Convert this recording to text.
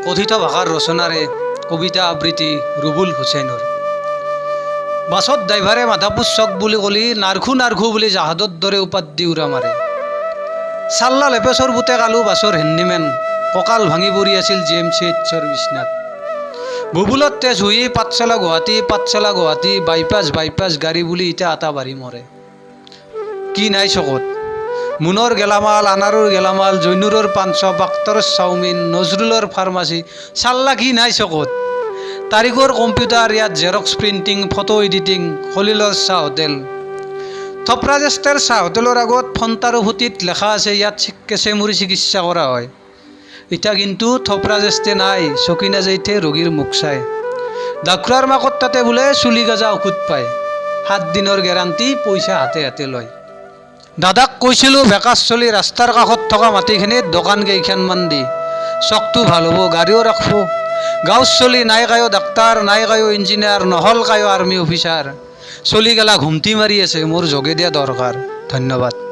কথিত ভাষাৰ ৰচনাৰে কবিতা আবৃত্তি ৰুবুল হুছেইনৰ। বাছত ড্ৰাইভাৰে মাধাপুৰ চক বুলি ক'লি নাৰ্খু নাৰ্খু বুলি জাহাজৰ দৰে উপাত দি উৰা মাৰে। চাল্লা লেপেচৰ পুতেক আলু বাছৰ হেণ্ডিমেন কঁকাল ভাঙি পৰি আছিল জি এম চি এইচৰ বিছনাত। বুবুলত তেজ শুহি পাঠশালা গুৱাহাটী, পাঠশালা গুৱাহাটী, বাইপাছ বাইপাছ গাড়ী বুলি এতিয়া আটা বাঢ়ি মৰে। কি নাই চকত? মুনৰ গেলামাল, আনাৰুৰ গেলামাল, জৈনুৰৰ পাঞ্চ, বাক্তৰৰ চাওমিন, নজৰুলৰ ফাৰ্মাচী, চাল্লা কি নাই চকত? তাৰিখৰ কম্পিউটাৰ, ইয়াত জেৰক্স প্ৰিণ্টিং, ফটো এডিটিং, খলিলৰ চাহ হোটেল। থপৰাজেষ্টাৰ চাহ হোটেলৰ আগত ফণ্টাৰো ফুটিত লেখা আছে, ইয়াত কেঁচেমুৰি চিকিৎসা কৰা হয়। এতিয়া কিন্তু থপৰাজেষ্টে নাই, চকীনা জেঠে ৰোগীৰ মুখ চায়। ডাক্তৰৰ মাকত তাতে বোলে চুলি গজা ঔষধ পায়, 7 দিনৰ গেৰাণ্টি, পইচা হাতে হাতে লয়। দাদাক কৈছিলোঁ, বেকাচ চলি ৰাস্তাৰ কাষত থকা মাটিখিনিত দোকান কেইখনমান দি চকটো ভাল হ'ব, গাড়ীও ৰাখব। গাঁৱৰ চলি নাই কায়ো ডাক্তাৰ, নাই কায়ো ইঞ্জিনিয়াৰ, নহ'ল কায়ো আৰ্মি অফিচাৰ। চলি গেলা ঘুমটি মাৰি আছে, মোৰ যোগে দিয়া দৰকাৰ। ধন্যবাদ।